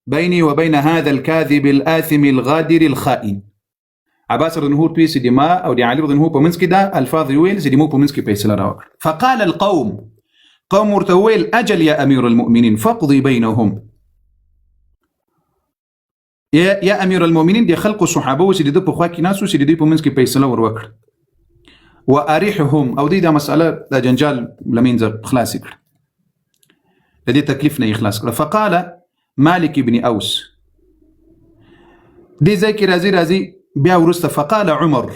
بيني وبين هذا الكاذب الآثم الغادر الخائن. عباس رضی الله عنه چې د ما او د علي رضی الله په منځ کې دا الفاظ ویل چې د مو په منځ کې فیصله راوکړه. فقال القوم، قوم ورته ویل اجل یا امیر المؤمنین فقضي بینهم. یا امیر المؤمنین، د خلقو صحابه چې د په خوا کې ناسو چې د دوی په منځ کې فیصله ور وکړه، وارحهم، او دوی دا مسأله دا جنجال لمنځه خلاص کړه، د دې تکلیف نه خلاص کړه. فقال مالک ابن اوس، دې ځای کې راځي بیا وروسته فقال عمر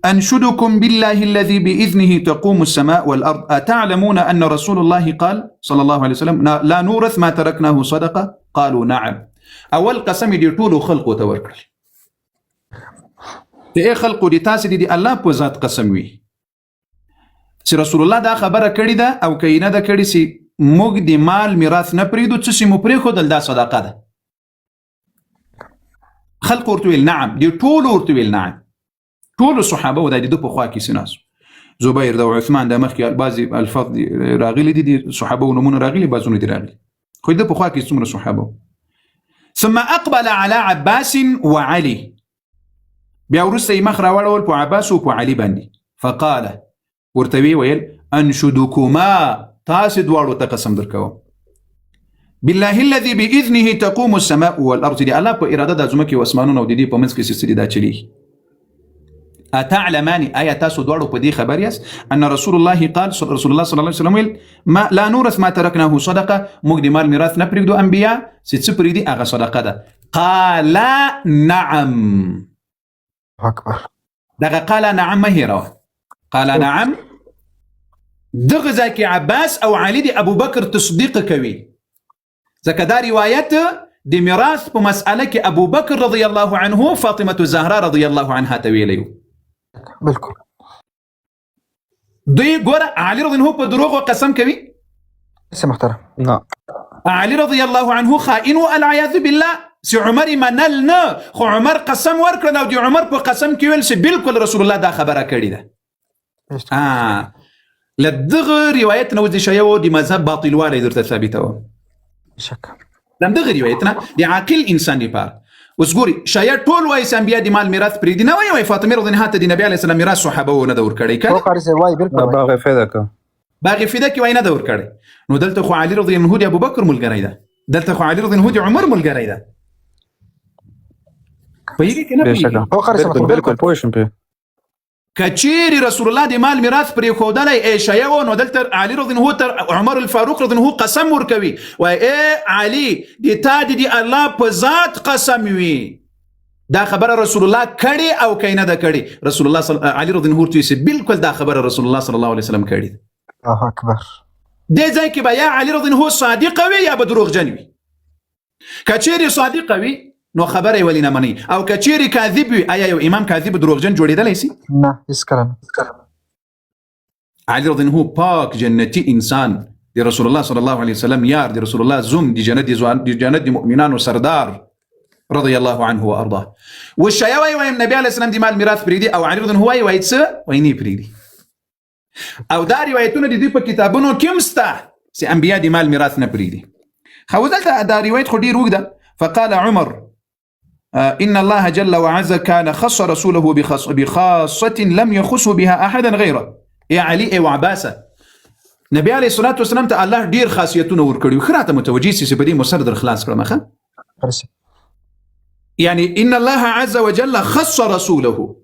أنشدكم بالله الذي بإذنه تقوم السماء والأرض، أتعلمون أن رسول الله قال صلى الله عليه وسلم لا نورث ما تركناه صدقة؟ قالوا نعم. اول قسم دې ټولو خلقو ته ورکړل، د ای خلقو دې تاسې دې د الله په ذات قسم وي چې رسول الله دا خبره کړې ده او که یې نه ده کړې چې موږ د مال میراث نه پرېږدو، څه چې مو پرېښودل دا صدقه ده. خلق ورته ویل نعم، دې ټولو ورته ویل نعم، ټولو صحابه و دا د ده په خوا کې سناسو، زبیر د عثمان د مخکې بعضې الفاظ راغلي دي، د صحابه نومونه راغلي، بعضونه دي راغلي، خو د په خوا کې څومره صحابه. ثم اقبل على عباس وعلي، بیا وروسته یې مخ راواړول په عباس او په علي باندې، فقال، ورته ویې ویل انشدکما، تاسې دواړو ته قسم درکوم بالله الذي باذنه تقوم السماء والارض، د الله په اراده د ځمکې او اسمانونو او د دې په منځ کې څه دي دا چلیږي. اتعلمان، آیا تاسو دواړو په دې خبر یاست ان رسول الله قال، رسول الله صلی الله علیه وسلم ویل ما لا نورث ما ترکناه صدقه، موږ د مال میراث نه پرېږدو، انبیا چې څه پرېږدي هغه صدقه ده. قال نعم. اکبر. دغه قال نعم مه هېروه، قال نعم دغه ځای کې عباس او علي د ابوبکر تصدیق کوي، ځکه دا روایت د میراث په مسأله کې ابوبکر رضی الله عنه فاطمة الزهرا رضی الله عنها ته ویلی. بالکل. دوی ګوره علي رضی الله په دروغو قسم کوي؟ محترم. نه. علي رضی الله عنه خائن والعیاذ بالله چې عمر یې منل نه، خو عمر قسم ورکړ او د عمر په قسم کې ویل چې بالکل رسول الله دا خبره کړې ده. له دغه روایت نه اوس د شیعو د مذهب باطلوالی درته ثابتوم. شک. د دغه روایت نه د عاقل انسان لپاره. اوس ګوري شیعه ټول وایي چې انبیا د مال میراث پرېږدي نه وایي، وایي فاطمې رضی الله عنها ته د نبي علیه السلام میراث صحابه و نه ده ورکړی که قاري صاحب وایي بالکل. باغ فدا که باغ فدا کې وایي نه ده ورکړی. نو دلته خو علي رضی الله عنه د ابوبکر ملګری ده، دلته خو علي رضی الله عنه د عمر ملګری ده. پوهېږي که نه پوهېږي؟ هو قاري صاحب. بالکل پوه شم پې. کچېرې رسول الله د مال میراث پرېښودلی ای شیعه و، نو دلته علي رضی الله تر عمر الفاروق رضی الله قسم ورکوي، وایي ای علي د تا د دې الله په ذات قسم وي دا خبره رسول الله کړې او که نه ده کړې؟ رسول الله علي رضی الله ورته ویل بالکل دا خبره رسول الله صلی الله علیه وسلم کړې ده. الله اکبر. دې ځای کې به یا علي رضی الله صادق وي یا به دروغجن وي. که چېرې صادق وي نو خبره یې ولې نه منئ، او که چېرې کاذب وي، آیا یو امام کاذب دروغجن جوړېدلی سي؟ نه، هېڅکله نه. علي رضی الله پاک جنتي انسان، د رسول الله صلی الله علیه وسلم یار، د رسول الله زوم، د جنت ځوان، د جنت د مؤمنانو سردار رضی الله عنه وارضاه. والشیعه وایي وایم نبی علیه السلام د مال میراث پرېږدي، او علي رضی الله وایي وایي څه وایي نه پرېږدي. او دا روایتونه د دوی په کتابونو کې هم سته چې انبیا د مال میراث نه پرېږدي. خو دلته دا روایت خو ډېر اوږد ده. فقال عمر إن الله جل وعز كان خص رسوله بخاصة لم يخصه بها أحدا غيره. يا علي أو عباسة، نبی علیه الصلاة والسلام ته الله ډیر خاصیتونه ورکړي، ښه راته متوجه سي چې په دې مسر در خلاص کړم. ښه يعني إن الله عز وجل خص رسوله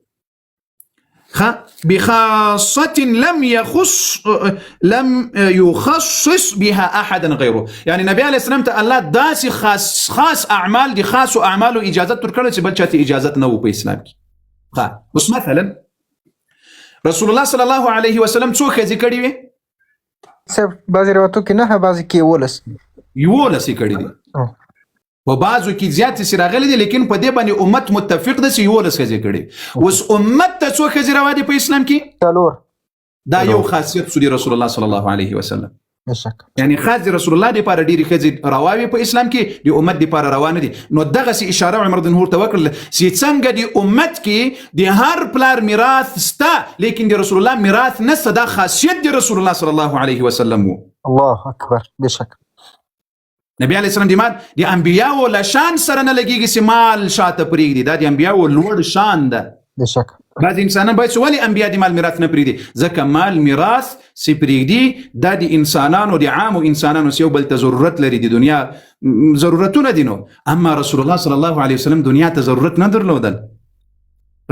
بخاصة لم يخصص بها أحدا غيره. يعني نبي عليه السلام ته الله داسې خاص اعمال دي، خاص اعمالو اجازه ورکړه چې بل چاته اجازه نه و په اسلام کې. ښه اوس مثلا رسول الله صلی الله علیه وسلم څو ښځې کړې وې؟ صاحب بعضې روایتو کې نهه، بعضې کې 11. 11 یې کړې دي. په بعضو کې زیات څه راغلي دي، لیکن په دې باندې امت متفق ده چې 11 ښځې کړې. اوس امت ته څو ښځې روا دي په اسلام کې؟ 4. دا یو خاصیت سو دی رسول الله صلی الله علیه وسلم. بشک. یعنی خاص دی رسول الله دپاره ډېرې ښځې روا وې په اسلام کې، د امت دپاره روا نه دي. نو دغسې اشاره عمر بن ورته وکړل چې څنګه د امت کې د هر پلار میراث سته، لیکن د رسول الله میراث نسته. دا خاصیت د رسول الله صلی الله علیه وسلم وو. الله اکبر. بشک. نبی علیه السلام د مال د انبیاو له شان سره نه لګیږي چې مال شاته پرېږدي. دا د انبیاو لوړ شان ده. بشک. بعضې انسانان باید چې ولې انبیا د مال میراث نه پرېږدي؟ ځکه مال میراث چې پرېږدي دا د انسانانو، د عامو انسانانو چې یو بل ته ضرورت لري، د دنیا ضرورتونه دي. نو اما رسول الله صلی الله علیه وسلم دنیا ته ضرورت نه درلودل.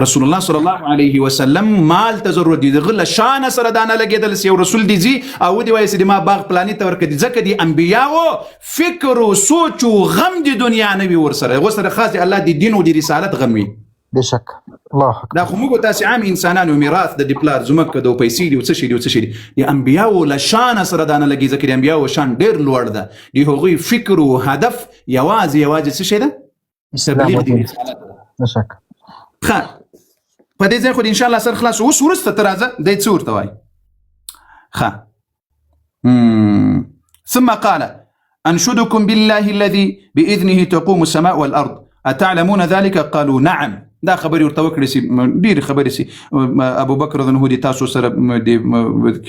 رسول الله صلی الله علیه وسلم مال ته ضرورت دی، د غله شان سره دا نه لګېدل چې یو رسول دی ځي او دی وایي چې د ما باغ پلاني ته ورکړي، ځکه د انبیاو فکر او سوچ او غم د دنیا نه وي ورسره، هغو سره خاص د الله د دین او د رسالت غم وي. بشک. الله اکبر. دا خو موږ تاسې عام انسانانو میراث د پلار ځمکه ده او پیسې دي او څه شي دي او څه شي دي. د انبیاو له شانه سره دا نه لګي، ځکه د انبیاو شان ډېر لوړ ده. د هغوی فکر او هدف یوازې یوازې څه شی ده؟ تبلیغ د رسالت ده. بشک. ښه، په دې ځای خو ان شاء الله سر خلاص. اوس وروسته ته راځه، دی څه ورته وایي؟ ښه، ثم قال أنشدكم بالله الذي بإذنه تقوم السماء والأرض أتعلمون ذلك؟ قالوا نعم. دا خبرې ورته وکړې سي، ډېرې خبرې سي. ابو بکر رضی الله عنه د تاسو سره د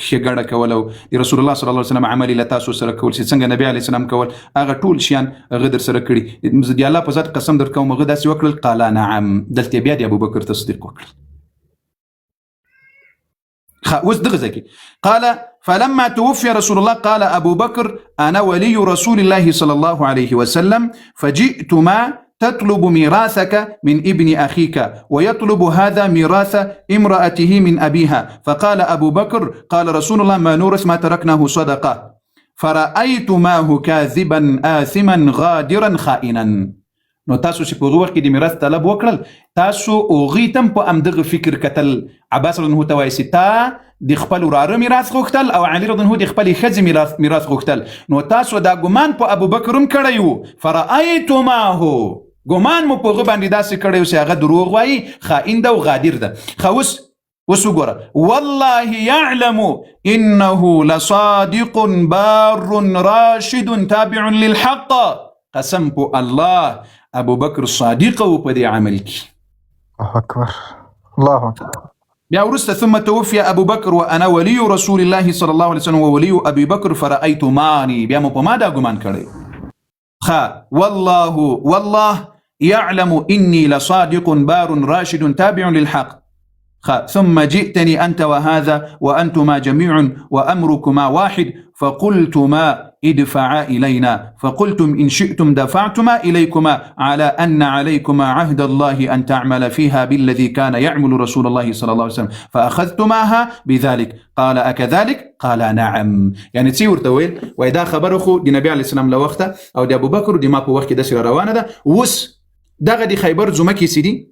ښېګڼه کوله او د رسول الله صلی الله علیه وسلم عمل یې له تاسو سره کول چې څنګه نبی علیه السلام کول، هغه ټول شیان هغه در سره کړي. زه د الله په ذات قسم در کوم هغه داسې وکړل. قال نعم. دلته بیا د ابو بکر تصدیق وکړل. اوس دغه ځای کې قال فلما توفي رسول الله قال أبو بكر أنا ولي رسول الله صلى الله عليه وسلم فجئت ما تطلب ميراثك من ابن أخيك ويطلب هذا ميراث امرأته من أبيها. فقال أبو بكر قال رسول الله ما نورث ما تركناه صدقة فرأيت ما هو كاذبا آثما غادرا خائنا. نو تاسو چې په هغه وخت کې د میراث طلب وکړل، تاسو هغوی ته هم په همدغه فکر کتل. عباس رضی الله عنه ته وایي چې تا د خپل وراره میراث غوښتل او علي رضی الله عنه د خپلې ښځې میراث غوښتل، نو تاسو دا ګمان په ابوبکر هم کړی وو. فرأیتماه، ګمان مو په هغه باندې داسې کړی و چې هغه دروغ وایي، خائن ده او غادر ده. ښه، اوس وګوره، والله يعلم انه لصادق بار راشد تابع للحق. قسم په الله ابو بکر صادق و په دې عمل کې. الله اکبر، الله اکبر. بیا وروسته ثم توفي ابو بکر وانا ولي رسول الله صلى الله عليه وسلم وولي ابي بکر فرأيت ماني. بیا مو په ما دا ګمان کړی. ښه، والله والله يعلم إني لصادق بار راشد تابع للحق. ثم جئتني أنت وهذا وأنتما جميع وأمركما واحد فقلتما ادفعا إلينا فقلتم إن شئتم دفعتما إليكما على أن عليكما عهد الله أن تعمل فيها بالذي كان يعمل رسول الله صلى الله عليه وسلم فأخذتماها بذلك. قال أكذلك؟ قال نعم. يعني څه ورته ویل؟ وای دا خبره خو د نبی علیه السلام له وخته او د ابوبکر د ما په وخت کې داسې را روانه ده. اوس دغه د خیبر ځمکې څه دي؟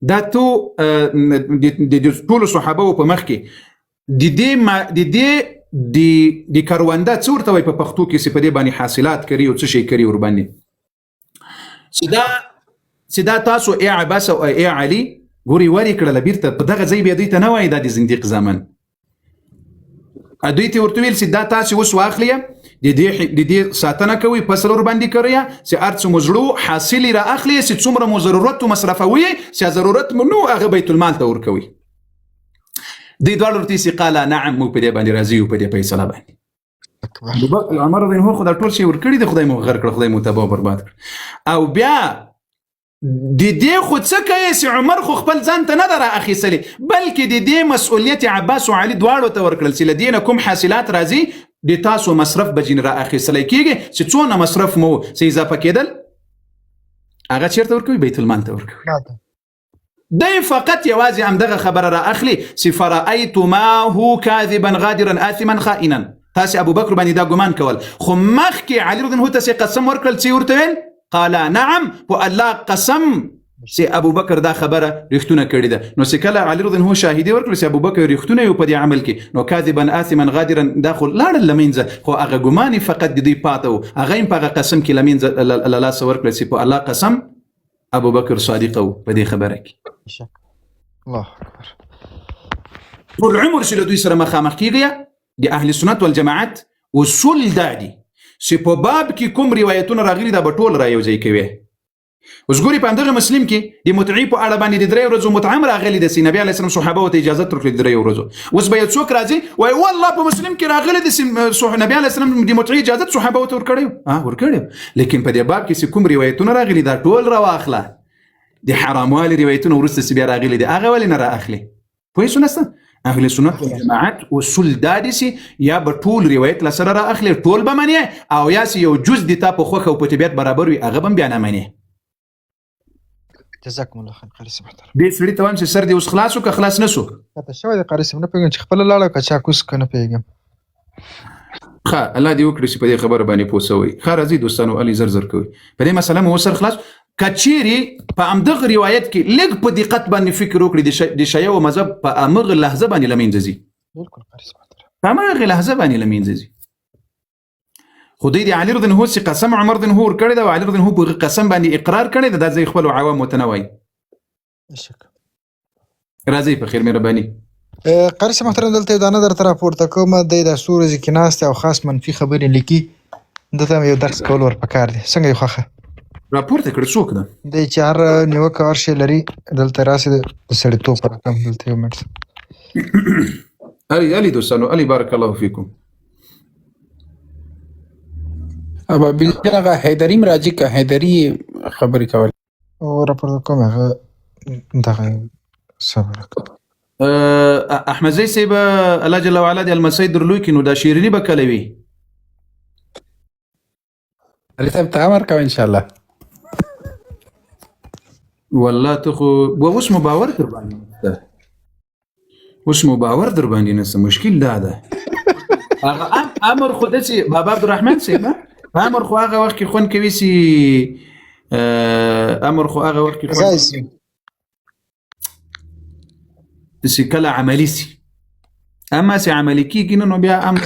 دا تو د ټولو صحابه په مخ کې د دې د دې د کرونده څه ورته وایي په پښتو کې چې په دې باندې حاصلات کوي او څه شی کوي ورباندې، چې دا تاسو ای عباس او ای علي ګوري ورې کړله بیرته په دغه ځای بیا دوی ته نه وایي دا د زندیق زامن. دوی ته ورته ویل چې دا تاسو اوس واخلئ، د دې ساتنه کوئ، فصل ورباندې کوئ، چې هر څه مو زړو حاصل یې را اخلئ، چې څومره مو ضرورت مصرفوئ، چې ضرورت مو نو هغه بیت المال ته ورکوئ. دوی دواړو ورته ویل چې قال نعم، موږ په دې باندې راضي یو، په دې فیصله باندې. عمر رضی الله عنه خو دا ټول شی ورکړي دي، خدای مو غرق کړ، خدای مو تباه برباد کړ. او بیا د دې خو څه کوي چې عمر خو خپل ځان ته نه ده را اخیستلې، بلکې د دې مسؤلیت عباس او علي دواړو ته ورکړل چې له دې نه کوم حاصلات راځي د تاسو مصرف به ځینې را اخیستلی کېږي، چې څونه مصرف مو چې اضافه کېدل هغه چېرته ورکوي؟ بیت المال ته ورکوي. دی فقط یوازې همدغه خبره را اخلي چې فرأیتماه کاذبا غادرا آثما خائنا. تاسې ابوبکر باندې دا ګمان کول، خو مخکې علي رضی الله عنه ته چې قسم ورکړل چې ورته ویل قال نعم، په الله قسم چې ابوبکر دا خبره رښتونه کړې ده. نو چې کله علي رضی الله عنه شاهدي ورکړه چې ابوبکر رښتونه یو په دې عمل کې، نو کاذبا آثما غادرا دا خو لاړل له منځه، خو هغه ګمان یې فقط د دوی پاته و، هغه یې په هغه قسم کې له منځه له لاسه ورکړه چې په الله قسم ابوبکر صادق و په دې خبره کې. الله اکبر. ټول عمر چې له دوی سره مخامخ کېږي د اهل سنت والجماعت اصول دا دي چې په باب کې کوم روایتونه راغلي دا به ټول را یو ځای کوي. اوس ګوري په همدغه مسلم کې د متعی په اړه باندې د درې ورځو متعه هم راغلې ده چې نبی علیه السلام صحابه ته اجازه ورکړې د درې ورځو. اوس به یو څوک راځي وایي والله په مسلم کې راغلي دي چې نبی علیه السلام د متعی اجازه صحابه ته ورکړی، ورکړی، لیکن په دې باب کې چې کوم روایتونه راغلي دا ټول راواخله، د حراموالي روایتونه وروسته چې بیا راغلي دي هغه ولې نه را اخلي؟ پوه شو نسته؟ اهل سنت والجماعت اصول دا دي چې یا به ټول روایت له سره را اخلي ټول به منې، او یا چې یو جز دي تا په خوښه او په طبیعت برابر وي هغه به هم بیا نه منې. جزاکم الله خیر قاري صاحب محترم. دې سړي ته وایم چې سر دې اوس خلاص و که خلاص نه سو؟ کته شوی دی قاري صاحب، نه پوهېږم چې خپله لاړه که چا کوس که نه پوهېږم. ښه الله دې وکړي چې په دې خبره باندې پوه سوی. ښه راځئ دوستانو علي زر زر کوي په دې مسله مو اوس سر خلاص. که چیرې په همدغه روایت کې لږ په دقت باندې فکر وکړي د شیعه او مذهب په همغه لحظه باندې له منځه ځي. بالکل قاري صاحب محترم. په همغه لحظه باندې له منځه ځي. خو دوی د علي رضی الله عنه قسم عمر رضی الله عنه ورکړی دی او علي رضی الله عنه په قسم باندې اقرار کړی دی، دا ځای خپلو عوامو ته نه وایي. راځئ په خیر مهرباني. قاري صاحب محترم دلته یو دانه درته راپورته کوم، دی دا څو ورځې کې ناست دی او خاص منفي خبرې لیکي، ده ته یو درس کول ور پکار دی. څنګه یې خوښه؟ راپورته کړه څوک ده؟ دی چې هر نیوکه هر شی لري دلته راسي د سړیتوب په رقم دلته یو منټ. علي علي دوستانو علي بارک الله فیکم. ابابیل جان هغه حیدري هم راځي که حیدري خبرې کولې؟ او راپورته کوم هغه دغه صبر وکړه. احمدزی صاحب الله جل وعلا دې المسۍ درلوی کړي، نو دا شیریني به کله وي؟ علي صاحب ته امر کوه ان شاء الله. والله ته خو اوس مو باور در باندې نشته، اوس مو باور در باندې نشته، مشکل دا ده. هغه امر خو داسې بابا عبدالرحمن صاحب امر خو هغه وخت کې خوند کوي چې امر خو هغه وخت کې خوند چې کله عملي سي، اما چې عملي کېږي نه نو بیا امر.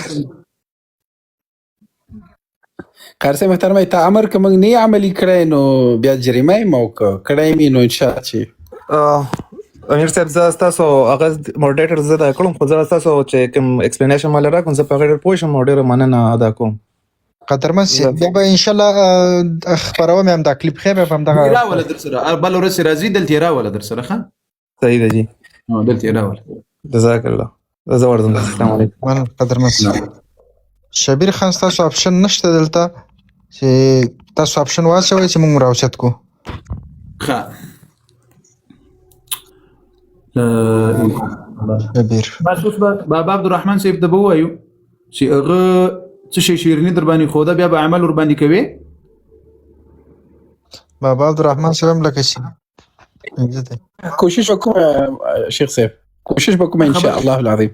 قاري صاحب محترم تا امر که موږ نه عملي کړی نو بیا جریمه یې مو کړی مې نو ان شاء الله چې امیر صاحب زه ستاسو هغه موډریټر زه دا کړم، خو زه ستاسو چې کوم ایکسپلینیشن مال راکړم زه په هغه ډېر پوه شم او ډېره مننه ادا کوم. قدرمن صاحب بیا به ان شاء الله خپروم هم دا کلیپ خیر به هم دغه راوله در سره بل ورځ راځي دلته یې راوله در سره. ښه صحیح ده جی، دلته یې راوله. جزاک الله، زه ورځم. السلام علیکم. مننه قدرمن صاحب. شبیر خان ستاسو آپشن نشته دلته چې تاسو آپشن واچوئ چې موږ راوچت کو. ښه شبیر بس اوس به بابا عبدالرحمن صاحب ته به ووایو چې هغه څه شی شیریني در باندې ښوده بیا به عمل ورباندې کوې؟ بابا عبدالرحمن صاحب هم لکه چې کوشش وکوم شیخ صاحب، کوشش وکوم ان شاء الله العظیم.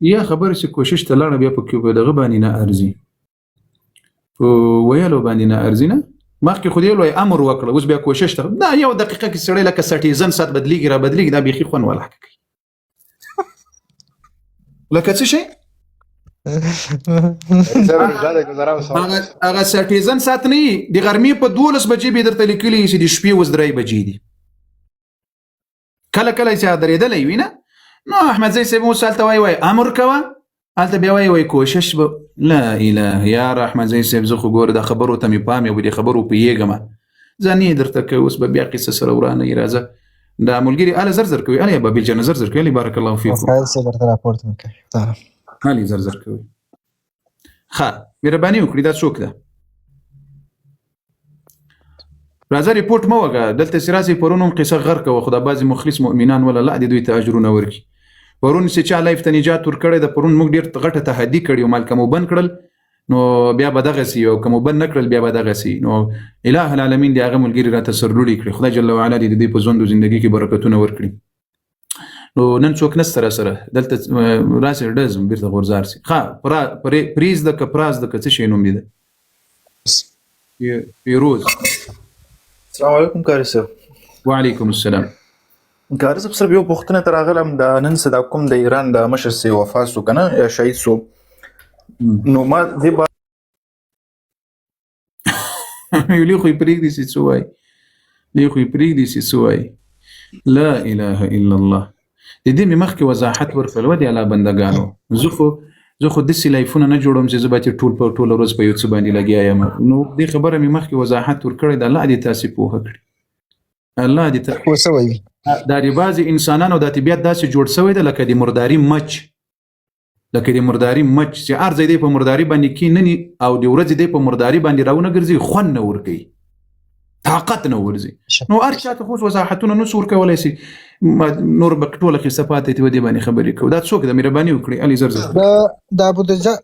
یا خبره چې کوشش ته لاړه بیا پکې په دغه باندې نه ارزي، په ویلو باندې نه ارزي. نه مخکې خو دې لوی امر وکړه، اوس بیا کوشش ته دا یو دقیقه کې سړی لکه سټیزن سات بدلیږي را بدلیږي، دا بیخي خوند ولا کوي لکه څه شی هغه سټیزن سات نه د غرمې په 12 بجې به درته لیکلي چې د شپې اوس 3 بجې دي. کله کله چې درېدلی وي نه، نو احمدزی صاحب اوس هلته وایي وایي امر کوه، هلته بیا وایي وایي کوشش به. لا اله یار احمدزی صاحب زه خو ګوره دا خبرو ته مې پام یې په دې خبرو پوهېږم، ځه نه یې درته کوي اوس به بیا قصه سره ورانه یي. راځه دا ملګري اله زر زر کوي، اله بابیل جانه زر زر کوي، بارک الله فیکم. خیر صاحب درته راپورته مې کوي. هلي زر زر کوي. ښه مهرباني وکړئ، دا څوک ده؟ راځه ریپورټ مه وکړه، دلته چې راسي پرون هم قصه غرقه وه، خو دا بعضې مخلص مؤمنان ولا الله دې دوی ته اجرونه ورکړي. پرون چې چا لایف ته نجات ورکړی ده، پرون موږ ډېر غټه تحدي کړې وه، مال که مو بند کړل نو بیا به دغسې او که مو بند نه کړل بیا به دغسې. نو اله العالمین دې هغه ملګري راته سرلوړي کړي، خدای جل وعلا دې د دوی په ژوند او زندګي کې برکتونه ورکړي. نو نن څوک نشته را سره دلته راسي ډز بیرته غورځار سي. ښه پریز ده که پراز ده که څه شی نوم دې ده؟ فیروز. السلام علیکم قاري صاحب. وعلیکم السلام. قاري صاحب صرف یو پوښتنه ته راغلم، دا نن څه دا کوم د ایران د مشر سي وفات سو که نه یا شهید سو، نو ما دې یو خو یې پرېږدي چې څه وایي، لوی خو یې پرېږدي چې څه وایي. لا اله الا الله. د دې مې مخکې وضاحت ورکړل و د الله بندګانو. زه خو زه خو داسې لایفونه نه جوړوم چې زه به چې ټول په ټوله ورځ په یو څه باندې لګیا یم. نو دې خبره مې مخکې وضاحت ورکړی ده، الله دې تاسې پوهه کړي، الله دې ته پوه سوی وي. دا د بعضې انسانانو دا طبیعت داسې جوړ سوی دی لکه د مرداري مچ، لکه د مرداري مچ چې هر ځای دی په مرداري باندې کینني او د ورځې دی په مرداري باندې راونه ګرځي، خوند نه ورکوي، طاقت نه ورځي. نو هر چا ته خو وضاحتونه نه څور کولای سي، نور به ټوله قصه پاتې دی، دې باندې خبرې کوو. دا څوک ده؟ مهرباني وکړئ علي زر زر. د ابو دجا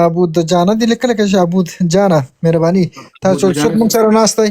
ابو دجانه دی لیکل کې، ابو جانه مهرباني. تاسو څوک موږ سره ناست دی؟